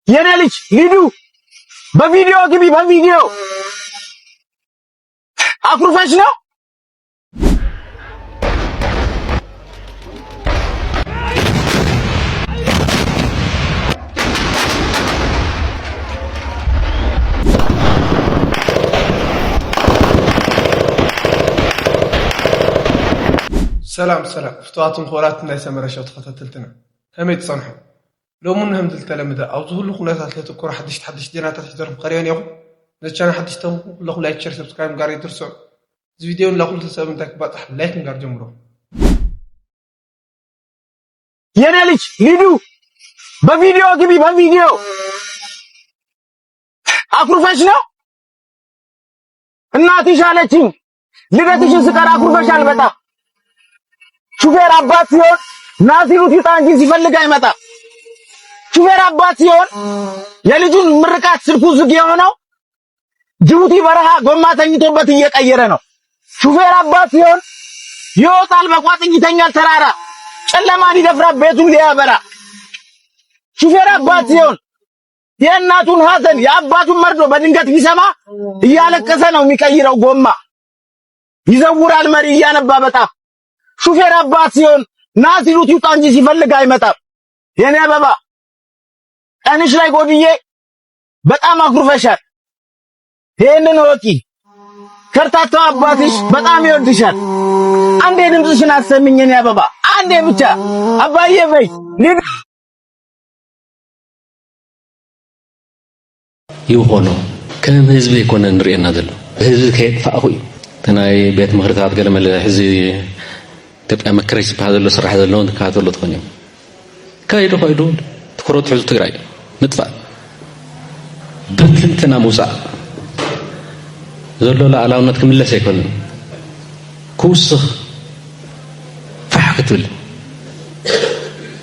የኔ ልጅ ሊዱ በቪዲዮ ግቢ፣ በቪዲዮ አኩርፈሽ ነው። ሰላም ሰላም ፍቱዋትን ክቡራትን ናይ ሰመረ ሾው ተኸታተልትና፣ ከመይ ትጸንሑ? ሎሚ እውን ከም ዝተለመደ ኣብዚ ኩሉ ኩነታት ለትኩር ሓድሽቲ ሓድሽቲ ዜናታት ሒዘልኩም ቀሪበ እኒኦኹም። ነዚ ቻናል ሓድሽ ተኾንኩም ኩለኹም ላይክ፣ ሸር፣ ሰብስክራይብ ምግባር ኣይትርስዑ። እዚ ቪድዮ ንላ ኩሉ ሰብ እንታይ ክባጻሕ ላይክ ምግባር ጀምሮ። የኔ ልጅ ሊዱ በቪዲዮ ግቢ፣ በቪዲዮ አኩርፈሽ ነው። እናትሽ አለችኝ ልደትሽን ስቀር አኩርፈሻል በጣም። ሹፌር አባት ሲሆን ና ሲሉት ይውጣ እንጂ ሲፈልግ አይመጣም። ሹፌር አባት ሲሆን የልጁን ምርቃት ስልኩ ዝግ የሆነው ጅቡቲ በረሃ ጎማ ተኝቶበት እየቀየረ ነው። ሹፌር አባት ሲሆን ይወጣል በቋጥኝ ይተኛል ተራራ፣ ጨለማን ይደፍራል ቤቱን ሊያበራ። ሹፌር አባት ሲሆን የእናቱን ሐዘን የአባቱን መርዶ በድንገት ቢሰማ እያለቀሰ ነው የሚቀይረው ጎማ። ይዘውራል መሪ እያነባ በጣም። ሹፌር አባት ሲሆን ና ሲሉት ይውጣ እንጂ ሲፈልግ አይመጣም። የኔ አበባ ቀንሽ ላይ ጎድዬ በጣም አኩርፈሻል። ይሄንን ወቂ። ከርታታው አባትሽ በጣም ይወድሻል። አንዴ ድምፅሽን አሰምኝ የኔ አበባ፣ አንዴ ብቻ አባዬ በይ። ሊዱ ይኾኖ ከም ህዝቢ ኣይኮነ ንርእየና ዘሎ። ህዝቢ ከየጥፋእኹ እዩ። እቲ ናይ ቤት ምኽርታት ገለመለ ሕዚ ኢትዮጵያ መከረሽ ዝበሃል ዘሎ ስራሕ ዘለውን ትከታተሎ ትኾን እዮም። ከይዱ ከይዱ ትኩረቱ ሕዚ ትግራይ ምጥፋእ፣ ብትንትና ምውፃእ ዘሎ ሉዓላውነት ክምለስ ኣይኮነን። ክውስኽ ፋሕ ክትብል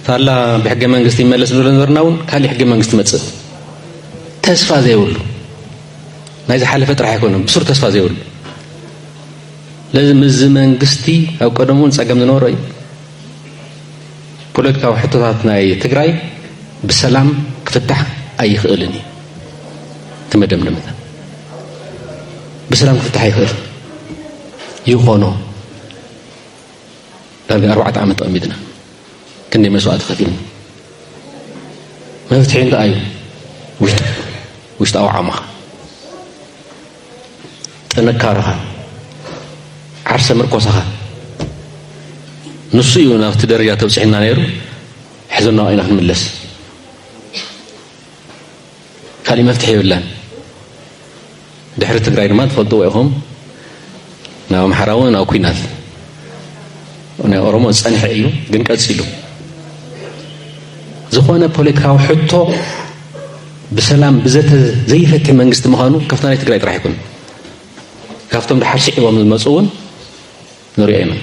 ሳላ ብሕገ መንግስቲ ይመለስ ንብሎ ነበርና እውን ካሊእ ሕገ መንግስቲ መፅእ ተስፋ ዘይብሉ ናይ ዝሓለፈ ጥራሕ ኣይኮነን ብሱር ተስፋ ዘይብሉ ስለዚ ምስዚ መንግስቲ ኣብ ቀደም እውን ፀገም ዝነበሮ እዩ። ፖለቲካዊ ሕቶታት ናይ ትግራይ ብሰላም ክፍታሕ ኣይኽእልን እዩ። እቲ መደምደምታ ብሰላም ክፍታሕ ኣይኽእል ይኾኖ ዳርጋ ኣርባዕተ ዓመት ተቐሚጥና ክንደይ መስዋእቲ ከፊልና መፍትሒ እንታይ እዩ? ውሽጣዊ ዓቕምኻ ጥንካረኻ ዓርሰ ምርኮሳኻ ንሱ እዩ ናብቲ ደረጃ ተብፅሕና ነይሩ። ሕዚ እናወ ኢና ክንምለስ ካሊእ መፍትሒ የብላን። ድሕሪ ትግራይ ድማ ትፈልጥዎ ኢኹም ናብ ኣምሓራ እውን ናብ ኩናት ናይ ኦሮሞ ዝፀንሐ እዩ ግን ቀፂሉ ዝኾነ ፖለቲካዊ ሕቶ ብሰላም ብዘተ ዘይፈትሕ መንግስቲ ምዃኑ ካብታ ናይ ትግራይ ጥራሕ ኣይኮነ ካብቶም ድሓር ስዒቦም ዝመፁ እውን ንሪኦ ኢና።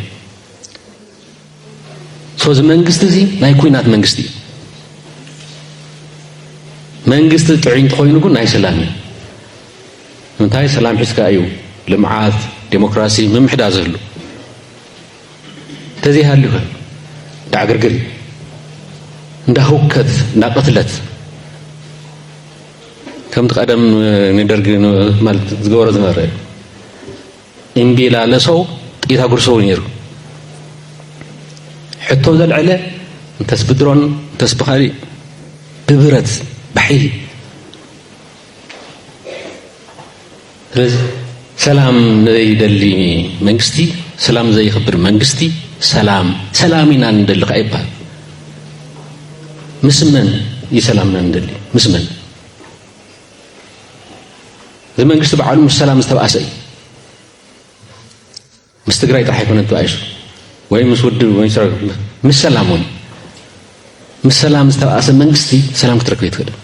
ሶ እዚ መንግስቲ እዚ ናይ ኩናት መንግስቲ እዩ። መንግስቲ ጥዑይ እንተኾይኑ ግን ናይ ሰላም እዩ። እንታይ ሰላም ሒዝካ እዩ ልምዓት ዴሞክራሲ ምምሕዳር ዝህሉ? እንተዘይሃልዩ ከ እንዳ ዕግርግር እዩ። እንዳ ህውከት እንዳ ቅትለት ከምቲ ቀደም ንደርጊ ማለት ዝገበሮ ዝነበረ እዩ። እምቢ ላለ ሰው ጥይት ኣጉርሰው ነይሩ። ሕቶ ዘልዐለ እንተስ ብድሮን እንተስ ብኻሊእ ብብረት ብሓይሊ ስለዚ ሰላም ዘይደሊ መንግስቲ ሰላም ዘይኽብር መንግስቲ ሰላም ሰላም ኢና ንደሊ ከዓ ይበሃል። ምስ መን እዩ ሰላም ኢና ንደሊ? ምስ መን? እዚ መንግስቲ ባዕሉ ምስ ሰላም ዝተባእሰ እዩ። ምስ ትግራይ ጥራሕ ኣይኮነን ተባኢሱ ወይ ምስ ውድብ ወይ ምስ ሰራዊት ምስ ሰላም እውን ምስ ሰላም ዝተባእሰ መንግስቲ ሰላም ክትረክብ ኣይትኽእልን።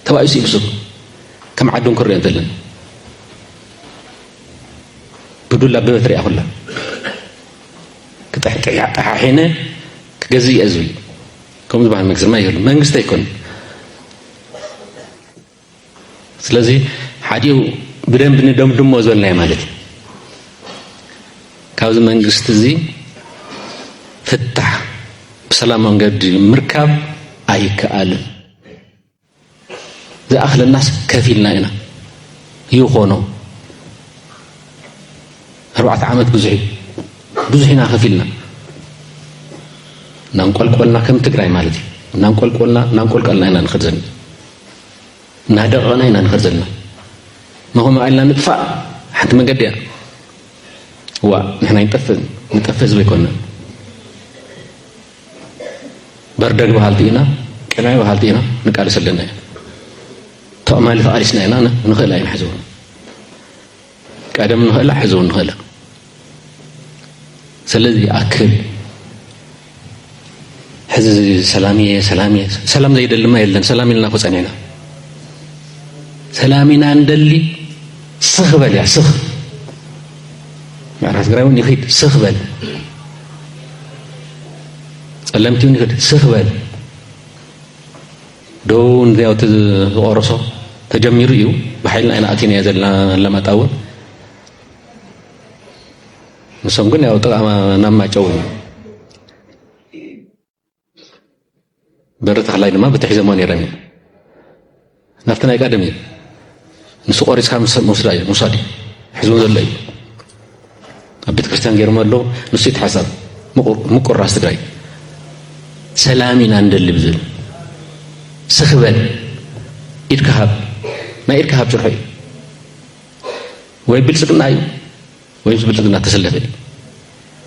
ተባኢሱ እዩ ብስሩ ከም ዓዶም ክርኦ እንተለን ብዱላ ብበትሪ እያ ኩላ ክጥሕጥሕ ኣሓሒነ ክገዝእ እየ ዝብል ከምኡ ዝበሃል መንግስቲ ድማ ይህሉ መንግስቲ ኣይኮን ስለዚ ሓዲኡ ብደንብ ንደምድሞ ዝበልናዮ ማለት እዩ ካብዚ መንግስቲ እዚ ፍታሕ ብሰላም መንገዲ ምርካብ ኣይከኣልን። ዝኣኽለናስ ከፊልና ኢና። ይኾኖ። ኣርባዕተ ዓመት ብዙሕ እዩ። ብዙሕ ኢና ከፊልና። እናንቆልቆልና ከም ትግራይ ማለት እዩ። እናንቆልቆልና፣ እናንቆልቀልና ኢና ንኸድ ዘለና። እናደቐቕና ኢና ንኸድ ዘለና። መኸማ ኢልና ንጥፋእ ሓንቲ መንገዲ እያ። ዋ፣ ንሕና ይንጠፍእ፣ ንጠፍእ ህዝቢ ኣይኮንና። በርደግ በሃልቲ ኢና፣ ቀዳማይ በሃልቲ ኢና፣ ንቃለስ ኣለና ኢና። ተቐማሊ ተቓሊስና ኢና፣ ን-፣ ንኽእላ ኢና ሕዚ እውን። ቀደም ንኽእላ፣ ሕዚ እውን ንኽእላ። ስለዚ ይኣክል። ሕዚ ሰላም እየ፣ ሰላም እየ። ሰላም ዘይደሊ ድማ የለን። ሰላም ኢልና እኮ ጸኒሕና። ሰላም ኢና እንደሊ። ስኽ በል እያ፣ ስኽ። ምዕራብ ትግራይ እውን ይኺድ፣ ስኽ በል። ጸለምቲ እውን ይኺድ፣ ስኽ በል። ደው እንዲያው እቲ ዝቆረሶ ተጀሚሩ እዩ። ብሓይልና ኢና ኣቲናዮ ዘለና ኣለማጣ እውን። ንሶም ግን ያው ጥቓ ናብ ማጨው እዩ። በሪ ተኽላይ ድማ በቲ ሒዘሞ ነይሮም እዮም። ናብቲ ናይ ቀደም እዩ። ንሱ ቆሪስካ ምስ-፣ ምውስዳ እዩ፣ ምውሳድ እዩ። ሕዝቡ ዘሎ እዩ። ኣብ ቤተ ክርስቲያን ገይሮም ኣለዉ። ንሱ ይተሓሳብ። ምቁ-፣ ምቁር ራስ ትግራይ። ሰላም ኢና እንደሊ ብዝብል። ስኽ በል። ኢድካ ሃብ። ናይ ኢድካ ሃብ ጭርሖ እዩ። ወይ ብልጽግና እዩ፣ ወይ ምስ ብልጽግና ተሰለፈ እዩ።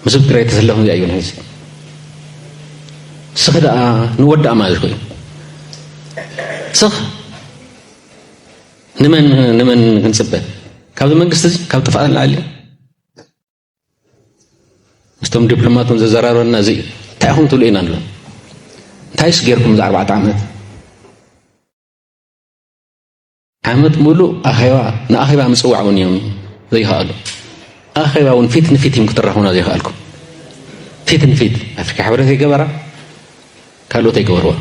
ምስ ትግራይ ተሰለፈ እዚኣ እዩ ንሕዚ። ስኽ ደኣ ንወዳእ ማለት ኮይኑ። ስኽ ንመን፣ ንመን ክንጽበ? ካብዚ መንግስቲ እዚ፣ ካብ ጥፍኣት ንላዕሊ? ምስቶም ዲፕሎማቶም ዘዘራረበና እዚ እዩ። እንታይ ኢኹም ትብሉ ኢና ንብሎም። እንታይስ ጌርኩም እዚ ኣርባዕተ ዓመት? ዓመት ሙሉእ ኣኼባ፣ ንኣኼባ ምጽዋዕ እውን እዮም ዘይከኣሉ። ኣኼባ እውን ፊት ንፊት እዮም ክትራኸቡና ዘይከኣልኩም። ፊት ንፊት ኣፍሪካ ሕብረት ኣይገበራ፣ ካልኦት ኣይገበርዋ።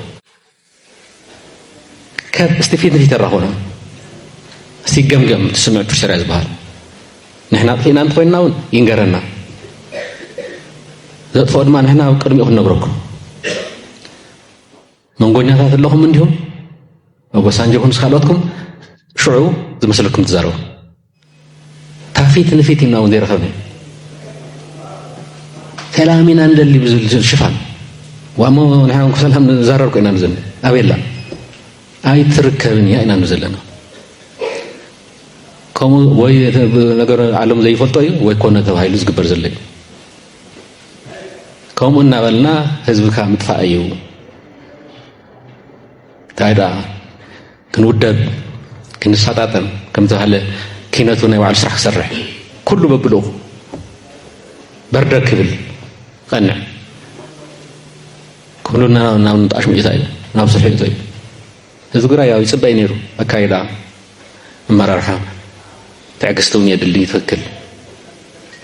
ካብ እስቲ ፊት ንፊት ተራኸቡና። እስቲ ገምገም፣ ትስምዕ ፕሪቶርያ ዝበሃል። ንሕና ኣጥፊእና እንተኾይንና እውን ይንገረና። ዘጥፍኦ ድማ ንሕና ኣብ ቅድሚኡ ክንነግረኩም። መንጎኛታት ኣለኹም እንዲኹም፣ ኦባሳንጆ ይኹን ምስ ካልኦትኩም፣ ሽዑ ዝመስለኩም ትዛረቡ። እታ ፊት ንፊት ኢና እውን ዘይረኸብና። ሰላም ኢና ንደሊ ብዝብል ሽፋን። ዋሞ ንሕና እውን ሰላም ንዛረብ ኮይና ንዘን ኣበየላ። ኣይትርከብን እያ ኢና ንብል ዘለና። ከምኡ ወይ እቲ ነገር ዓለም ዘይፈልጦ እዩ ወይ ኮነ ተባሂሉ ዝግበር ዘሎ እዩ። ከምኡ እናበልና ህዝብካ ምጥፋእ እዩ። እንታይ ደኣ ክንውደብ፣ ክንሰጣጠም ከም ዝተባህለ ኪነቱ ናይ ባዕሉ ስራሕ ክሰርሕ፣ ኩሉ በብልኡ በርደግ ክብል ቀንዕ። ኩሉ ናብ፣ ናብ ንጣሽ ምእታ እዩ፣ ናብ ስርሒ እቶ እዩ። ህዝቢ ትግራይ ያው ይጽበይ ነይሩ። ኣካይዳ፣ ኣመራርሓ፣ ትዕግስቲ እውን የድሊ፣ ትኽክል።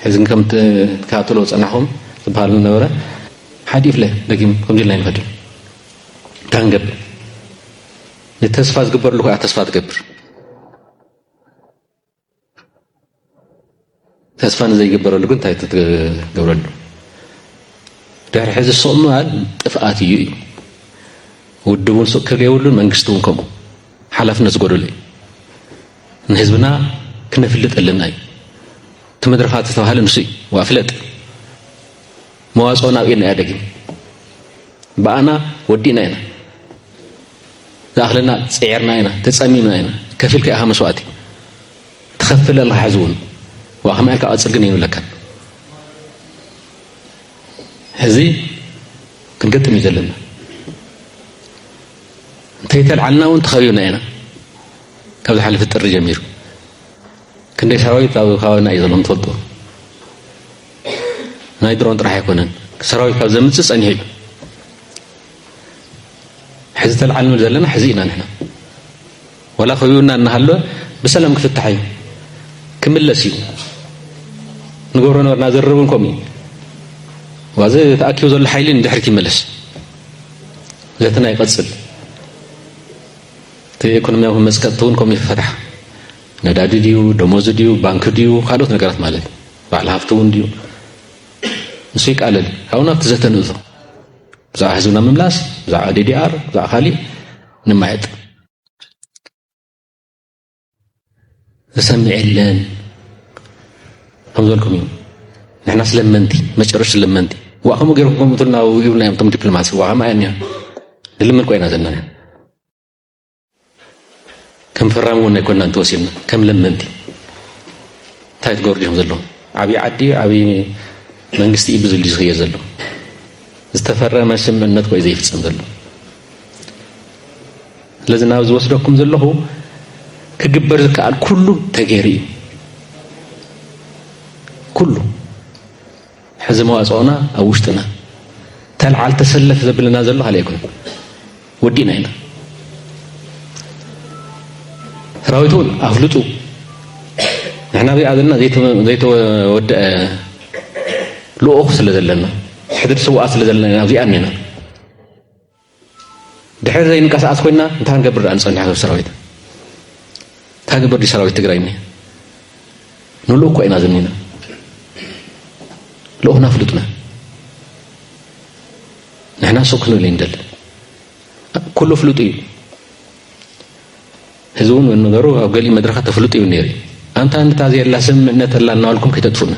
ሕዚ ግን ከም ት-፣ ትከታተሎ ዝጸናሕኩም ዝበሃል ዝነበረ ሓዲ ይፍለ ደጊም ከምዚ ኢልና ኣይንኸድን። እንታይ ክንገብር? ንተስፋ ዝግበረሉ ከዓ ተስፋ ትገብር። ተስፋ ንዘይግበረሉ ግን እንታይ ትገብረሉ? ድሕሪ ሕዚ ስቕ ምባል ጥፍኣት እዩ እዩ። ውድብ እውን ስቕ ክብል የብሉን፣ መንግስቲ እውን ከምኡ። ሓላፍነት ዝጎደሎ እዩ። ንህዝብና ክነፍልጥ ኣለና እዩ። እቲ መድረኻት ዝተባህለ ንሱ እዩ። ዋ ፍለጥ። መዋፅኦ ናብ ኢድና እያ ደጊም። ብኣና ወዲእና ኢና። ዝኣኽለና ጽዒርና ኢና፣ ተጸሚምና ኢና። ከፊልካ ኢኻ መስዋእቲ። ትኸፍል ኣለኻ ሕዚ እውን። ዋ፣ ከመይ ኢልካ ቀጽል ግን የብለካን። ሕዚ ክንገጥም እዩ ዘለና። እንተይተልዓልና እውን ተኸቢብና ኢና። ካብ ዝሓለፈ ጥሪ ጀሚሩ። ክንደይ ሰራዊት ኣብ ከባቢና እዩ ዘሎ፣ ትፈልጡ። ናይ ድሮን ጥራሕ ኣይኮነን። ሰራዊት ካብ ዘምጽእ ጸኒሑ እዩ። ሕዚ ተልዓል ንብል ዘለና ሕዚ ኢና ንሕና። ዋላ ከቢቡና እናሃለወ ብሰላም ክፍታሕ እዩ። ክምለስ እዩ። ንገብሮ ነበርና ዝርርብ እውን ከምኡ እዩ። ዋዚ ተኣኪቡ ዘሎ ሓይሊ ንድሕሪት ይመለስ። ዘተና ይቐጽል። እቲ ኢኮኖሚያዊ መጽቀጥቲ እውን ከምኡ ይፈታሕ። ነዳዲ ድዩ፣ ደሞዝ ድዩ፣ ባንክ ድዩ፣ ካልኦት ነገራት ማለት እዩ። ባዕል ሃፍቲ እውን ድዩ? ንሱ ይቃለል። ካብኡ ናብቲ ዘተ ንእቶ። ብዛዕባ ህዝብና ምምላስ፣ ብዛዕባ ዲዲኣር፣ ብዛዕባ ካሊእ ንማየጥ። ዝሰምዕ የለን። ከም ዝበልኩም እዩ። ንሕና ስለመንቲ፣ መጨረሽ ስለመንቲ። ዋ ከምኡ ገይርኩም ከምኡ ትልና ውዩና እዮም እቶም ዲፕሎማሲ። ዋ ከምኣ እዮም። ንልምን ኮይና ዘለና። ከም ፈራሚ እውን ኣይኮንና እንተወሲድና፣ ከም ለመንቲ። እንታይ ትገብሩ ዲኹም ዘለኹም? ዓብዪ ዓዲ፣ ዓብዪ መንግስቲ እዩ ብዝብል እዩ ዝኽየድ ዘሎ። ዝተፈረመ ስምምዕነት ኮዩ ዘይፍጸም ዘሎ። ስለዚ ናብ ዝወስደኩም ዘለኹ ክግበር ዝከኣል ኩሉ ተገይሩ እዩ። ኩሉ። ሕዚ መዋጽኦና ኣብ ውሽጥና። ተልዓል ተሰለፍ ዘብለና ዘሎ ካልእ ኣይኮነን። ወዲእና ኢና። ሰራዊት እውን ኣፍልጡ። ንሕና ኣብዚኣ ዘለና ዘይተ-፣ ዘይተወደአ ልኡኽ ስለ ዘለና፣ ሕድሪ ስውኣት ስለ ዘለና ኢና ኣብዚኣ እኒና። ድሕሪ ዘይንቀሳቐስ ኮይና እንታይ ክንገብር ደኣ ንጸንሕ? ሰብ ሰራዊት እንታይ ገበር ድዩ ሰራዊት ትግራይ እኒሀ? ንልኡኽ እኮ ኢና ዝኒና። ልኡኽና ፍሉጥና። ንሕና ሰብ ክንብል ኣይንደልን። ኩሉ ፍሉጥ እዩ። ህዝቢ እውን ነገሩ ኣብ ገሊኡ መድረኻት ተፍልጡ እዩ ነይሩ። ኣንታ እንታ ዘየላ ስምምዕነት ኣላ እናበልኩም ከይተጥፉና።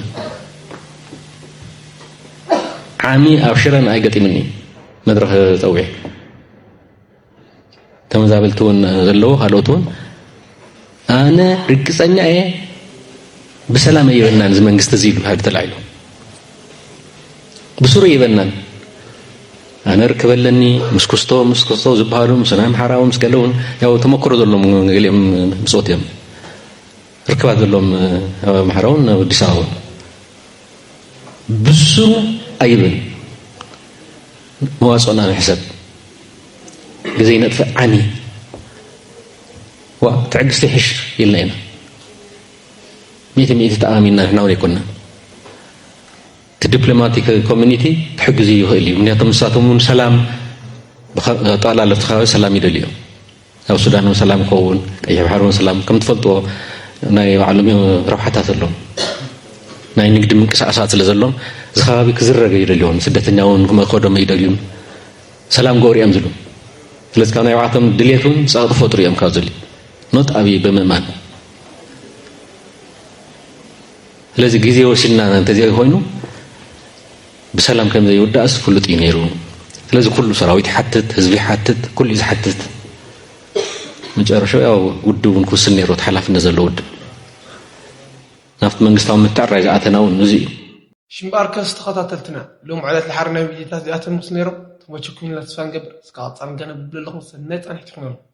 ዓሚ ኣብ ሽረ ንኣይ ገጢምኒ መድረኽ ጸዊዐ። ተመዛበልቲ እውን ዘለዉ፣ ካልኦት እውን። ኣነ ርግጸኛ እየ ብሰላም ኣይበናን እዚ መንግስቲ እዚ ኢሉ ሃዲ ተላዒሉ። ብስሩ ይበናን። ኣነ ርክብ ኣለኒ ምስ ኩስቶ፣ ምስ ኩስቶ ዝበሃሉ፣ ምስ ናይ ኣምሓራ እውን፣ ምስ ገለ እውን፣ ያው ተመክሮ ዘለዎም ገሊኦም ብጾት እዮም። ርክባት ዘለዎም ኣብ ኣምሓራ እውን ኣብ ኣዲስ ኣበባ እውን። ብስሩ ኣይብል። መዋጽኦና ንሕሰብ። ግዜ ይነጥፍእ ዓሚ። ዋ፣ ትዕግስቲ ይሕሽ ኢልና ኢና። ሚእቲ ሚእቲ ተኣማሚንና ንሕና እውን ኣይኮንና። እቲ ዲፕሎማቲክ ኮሚኒቲ ክሕግዝ ይኽእል እዩ። ምክንያቱ ንሳቶም እውን ሰላም፣ ብኸ-፣ ጠቕላላ ኣብቲ ከባቢ ሰላም ይደልዩ እዮም። ኣብ ሱዳን እውን ሰላም ይኸውን፣ ቀይሕ ባሕሪ እውን ሰላም። ከም ትፈልጥዎ ናይ ባዕሎም እዮም ረብሓታት ኣለዎም። ናይ ንግዲ ምንቅስቃሳት ስለ ዘሎም፣ እዚ ከባቢ ክዝረግ ይደልዩ እዮም። ስደተኛ እውን ክመ-፣ ክኸዶም ይደልዩን ሰላም ገበሩ እዮም ዝብሉ። ስለዚ ካብ ናይ ባዕልቶም ድሌት እውን ጸቕጢ ፈጥሩ እዮም ካብ ዝብል። ኖት ኣብይ ብምእማን። ስለዚ ግዜ ወሲድና እንተዘይ ኮይኑ ብሰላም ከም ዘይውዳእስ ፍሉጥ እዩ ነይሩ። ስለዚ ኩሉ ሰራዊት ይሓትት፣ ህዝቢ ይሓትት፣ ኩሉ እዩ ዝሓትት። መጨረሻ ያው ውድብ እውን ክውስን ነይሩ፣ እቲ ሓላፍነት ዘለዎ ውድብ። ናብቲ መንግስታዊ ምትዕራይ ዝኣተና እውን እዚ እዩ። ሽምባርከስ ተኸታተልትና፣ ሎም ዕለት ለሓር ናይ ቪድዮታት እዚኣቶም ምስ ነይሮም ተመቸኩም ኢልና ተስፋ ንገብር። እስካብ ቀጻሊ ንገነብብ ኣለኹም፣ ሰናይ ጻንሒት ይኹነልኩም።